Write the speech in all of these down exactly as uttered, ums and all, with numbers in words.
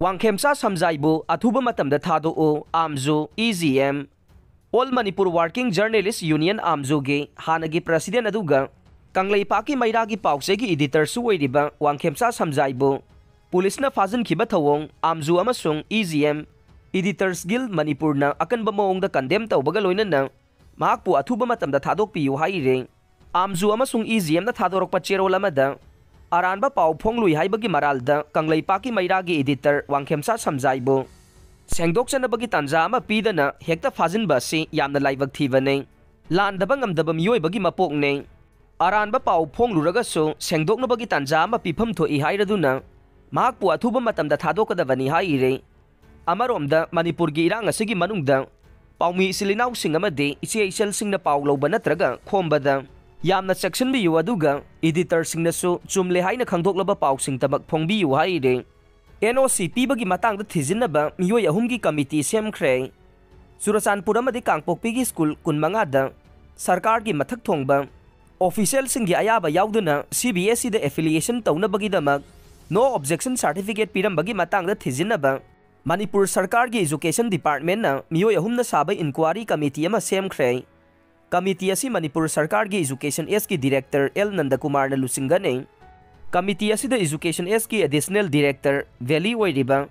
ꯋꯥꯡꯈꯦꯝꯆꯥ ꯁꯝꯖꯥꯏꯕꯨ ꯑꯊꯨꯕ ꯃꯇꯝꯗ ꯊꯥꯗꯣꯛꯎ, AMJU, E G M. All Manipur Working Journalist Union, ꯑꯥꯝꯖꯨꯒꯤ ꯍꯥꯟꯅꯒꯤ president ꯑꯗꯨꯒ ꯀꯪꯂꯩꯄꯥꯛꯀꯤ ꯃꯩꯔꯥꯒꯤ ꯄꯥꯎꯆꯦꯒꯤ editorꯁꯨ ꯑꯣꯏꯔꯤꯕ ꯋꯥꯡꯈꯦꯝꯆꯥ ꯁꯝꯖꯥꯏꯕꯨ ꯄꯨꯂꯤꯁꯅ ꯐꯥꯖꯤꯟꯈꯤꯕ ꯊꯧꯑꯣꯡ ꯑꯥꯝꯖꯨ ꯑꯃꯁꯨꯡ E G M Editors Guild ꯃꯅꯤꯄꯨꯔꯅ ꯑꯀꯟꯕ ꯃꯑꯣꯡꯗ condemn ꯇꯧꯕꯒ ꯂꯣꯏꯅꯅ ꯃꯍꯥꯛꯄꯨ ꯑꯊꯨꯕ ꯃꯇꯝꯗ ꯊꯥꯗꯣꯛꯄꯤꯌꯨ ꯍꯥꯏꯔꯤ꯫ ꯑꯥꯝꯖꯨ ꯑꯃꯁꯨꯡ ꯏ ꯖꯤ ꯑꯦꯝꯅ ꯊꯥꯗꯣꯔꯛꯄ ꯆꯦꯔꯣꯜ ꯑꯃꯗ ꯑꯔꯥꯟꯕ ꯄꯥꯎ ꯐꯣꯡꯂꯨꯏ ꯍꯥꯏꯕꯒꯤ ꯃꯔꯥꯜꯗ ꯀꯪꯂꯩꯄꯥꯛꯀꯤ ꯃꯩꯔꯥꯒꯤ editor ꯋꯥꯡꯈꯦꯝꯆꯥ ꯁꯝꯖꯥꯏꯕꯨ ꯁꯦꯡꯗꯣꯛꯆꯅꯕꯒꯤ ꯇꯥꯟꯖꯥ ꯑꯃ ꯄꯤꯗꯅ ꯍꯦꯛꯇ ꯐꯥꯖꯤꯟꯕ ꯑꯁꯤ ꯌꯥꯝꯅ ꯂꯥꯏꯕꯛ ꯊꯤꯕꯅꯤ꯫ ꯂꯥꯟꯗꯕ ꯉꯝꯗꯕ ꯃꯤꯑꯣꯏꯕꯒꯤ ꯃꯄꯣꯛꯅꯤ꯫ ꯑꯔꯥꯟꯕ ꯄꯥꯎ ꯐꯣꯡꯂꯨꯔꯒꯁꯨ ꯁꯦꯡꯗꯣꯛꯅꯕꯒꯤ ꯇꯥꯟꯖꯥ ꯑꯃ ꯄꯤꯐꯝ ꯊꯣꯛꯏ ꯍꯥꯏꯔꯗꯨꯅ ꯃꯍꯥꯛꯄꯨ ꯑꯊꯨꯕ ꯃꯇꯝꯗ ꯊꯥꯗꯣꯛꯀꯗꯕꯅꯤ ꯍꯥꯏꯔꯤ꯫ ꯑꯃꯔꯣꯝꯗ ꯃꯅꯤꯄꯨꯔꯒꯤ ꯏꯔꯥꯡ ꯑꯁꯤꯒꯤ ꯃꯅꯨꯡꯗ ꯄꯥꯎꯃꯤ ꯏꯆꯤꯜ ꯏꯅꯥꯎꯁꯤꯡ ꯑꯃꯗꯤ ꯏꯆꯦ ꯏꯆꯜꯁꯤꯡꯅ ꯄꯥꯎ ꯂꯧꯕ ꯅꯠꯇ꯭ꯔꯒ ꯈꯣꯝꯕꯗ ꯌꯥꯝꯅ ꯆꯦꯛꯁꯤꯟꯕꯤꯌꯨ, ꯑꯗꯨꯒ editorꯁꯤꯡꯅꯁꯨ ꯆꯨꯝꯂꯦ ꯍꯥꯏꯅ ꯈꯪꯗꯣꯛꯂꯕ ꯄꯥꯎꯁꯤꯡꯇꯃꯛ ꯐꯣꯡꯕꯤꯌꯨ ꯍꯥꯏꯔꯤ꯫ ꯑꯦꯟ ꯑꯣ ꯁꯤ ꯄꯤꯕꯒꯤ ꯃꯇꯥꯡꯗ ꯊꯤꯖꯤꯟꯅꯕ ꯃꯤꯑꯣꯏ ꯑꯍꯨꯝꯒꯤ committee ꯁꯦꯝꯈ꯭ꯔꯦ꯫ ꯆꯨꯔꯆꯥꯟꯄꯨꯔ ꯑꯃꯗꯤ ꯀꯥꯡꯄꯣꯛꯄꯤꯒꯤ ꯁ꯭ꯀꯨꯜ ꯀꯨꯟꯃꯉꯥꯗ ꯁꯔꯀꯥꯔꯒꯤ ꯃꯊꯛ ꯊꯣꯡꯕ officialꯁꯤꯡꯒꯤ ꯑꯌꯥꯕ ꯌꯥꯎꯗꯅ ꯁꯤ ꯕꯤ ꯑꯦꯁ ꯏꯗ affiliation ꯇꯧꯅꯕꯒꯤꯗꯃꯛ no objection certificate ꯄꯤꯔꯝꯕꯒꯤ ꯃꯇꯥꯡꯗ ꯊꯤꯖꯤꯟꯅꯕ ꯃꯅꯤꯄꯨꯔ ꯁꯔꯀꯥꯔꯒꯤ education departmentꯅ ꯃꯤꯑꯣꯏ ꯑꯍꯨꯝꯅ ꯁꯥꯕ inquiry committee ꯑꯃ ꯁꯦꯝꯈ꯭ꯔꯦ꯫ Committee ꯑꯁꯤ ꯃꯅꯤꯄꯨꯔ ꯁꯔꯀꯥꯔꯒꯤ Education Sꯀꯤ director ꯑꯦꯜ ꯅꯟꯗꯀꯨꯃꯥꯔꯅ ꯂꯨꯆꯤꯡꯒꯅꯤ꯫ Committee ꯑꯁꯤꯗ Education Sꯀꯤ additional director valley ꯑꯣꯏꯔꯤꯕ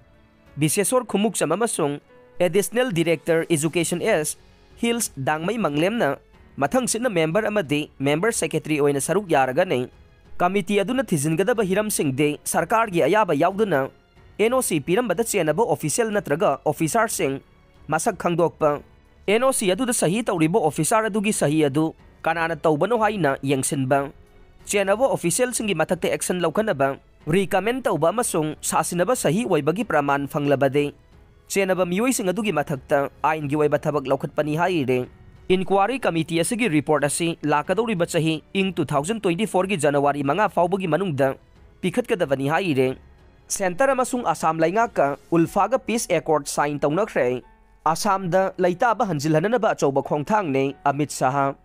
ꯕꯤꯁꯦꯁꯣꯔ ꯈꯨꯃꯨꯛꯆꯝ ꯑꯃꯁꯨꯡ additional director Education S Hills ꯗꯥꯡꯃꯩ ꯃꯪꯂꯦꯝꯅ ꯃꯊꯪꯁꯤꯠꯅ member ꯑꯃꯗꯤ member secretary ꯑꯣꯏꯅ ꯁꯔꯨꯛ ꯌꯥꯔꯒꯅꯤ꯫ Committee ꯑꯗꯨꯅ ꯊꯤꯖꯤꯟꯒꯗꯕ ꯍꯤꯔꯝꯁꯤꯡꯗꯤ ꯁꯔꯀꯥꯔꯒꯤ ꯑꯌꯥꯕ ꯌꯥꯎꯗꯅ ꯑꯦꯟ ꯑꯣ ꯁꯤ ꯄꯤꯔꯝꯕꯗ ꯆꯦꯟꯅꯕ official ꯅꯠꯇ꯭ꯔꯒ officerꯁꯤꯡ ꯃꯁꯛ ꯈꯪꯗꯣꯛꯄ, ꯑꯦꯟ ꯑꯣ ꯁꯤ ꯑꯗꯨꯗ ꯁꯍꯤ ꯇꯧꯔꯤꯕ officer ꯑꯗꯨꯒꯤ ꯁꯍꯤ ꯑꯗꯨ ꯀꯅꯥꯅ ꯇꯧꯕꯅꯣ ꯍꯥꯏꯅ ꯌꯦꯡꯁꯤꯟꯕ, ꯆꯦꯟꯅꯕ officialꯁꯤꯡꯒꯤ ꯃꯊꯛꯇ action ꯂꯧꯈꯠꯅꯕ recommend ꯇꯧꯕ ꯑꯃꯁꯨꯡ ꯁꯥꯁꯤꯟꯅꯕ ꯁꯍꯤ ꯑꯣꯏꯕꯒꯤ ꯄ꯭ꯔꯃꯥꯟ ꯐꯪꯂꯕꯗꯤ ꯆꯦꯟꯅꯕ ꯃꯤꯑꯣꯏꯁꯤꯡ ꯑꯗꯨꯒꯤ ꯃꯊꯛꯇ ꯑꯥꯏꯟꯒꯤ ꯑꯣꯏꯕ ꯊꯕꯛ ꯂꯧꯈꯠꯄꯅꯤ ꯍꯥꯏꯔꯤ꯫ Inquiry committee ꯑꯁꯤꯒꯤ report ꯑꯁꯤ ꯂꯥꯛꯀꯗꯧꯔꯤꯕ ꯆꯍꯤ ꯏꯪ two thousand twenty fourꯒꯤ January ꯃꯉꯥ ꯐꯥꯎꯕꯒꯤ ꯃꯅꯨꯡꯗ ꯄꯤꯈꯠꯀꯗꯕꯅꯤ ꯍꯥꯏꯔꯤ꯫ Centre ꯑꯃꯁꯨꯡ ꯑꯁꯥꯝ ꯂꯩꯉꯥꯛꯀ ULFAꯒ peace accord sign ꯇꯧꯅꯈ꯭ꯔꯦ꯫ ꯑꯁꯥꯝꯗ ꯂꯩꯇꯥꯕ ꯍꯟꯖꯤꯜꯍꯟꯅꯅꯕ ꯑꯆꯧꯕ ꯈꯣꯡꯊꯥꯡꯅꯤ, ꯑꯃꯤꯠ ꯁꯥꯍ꯫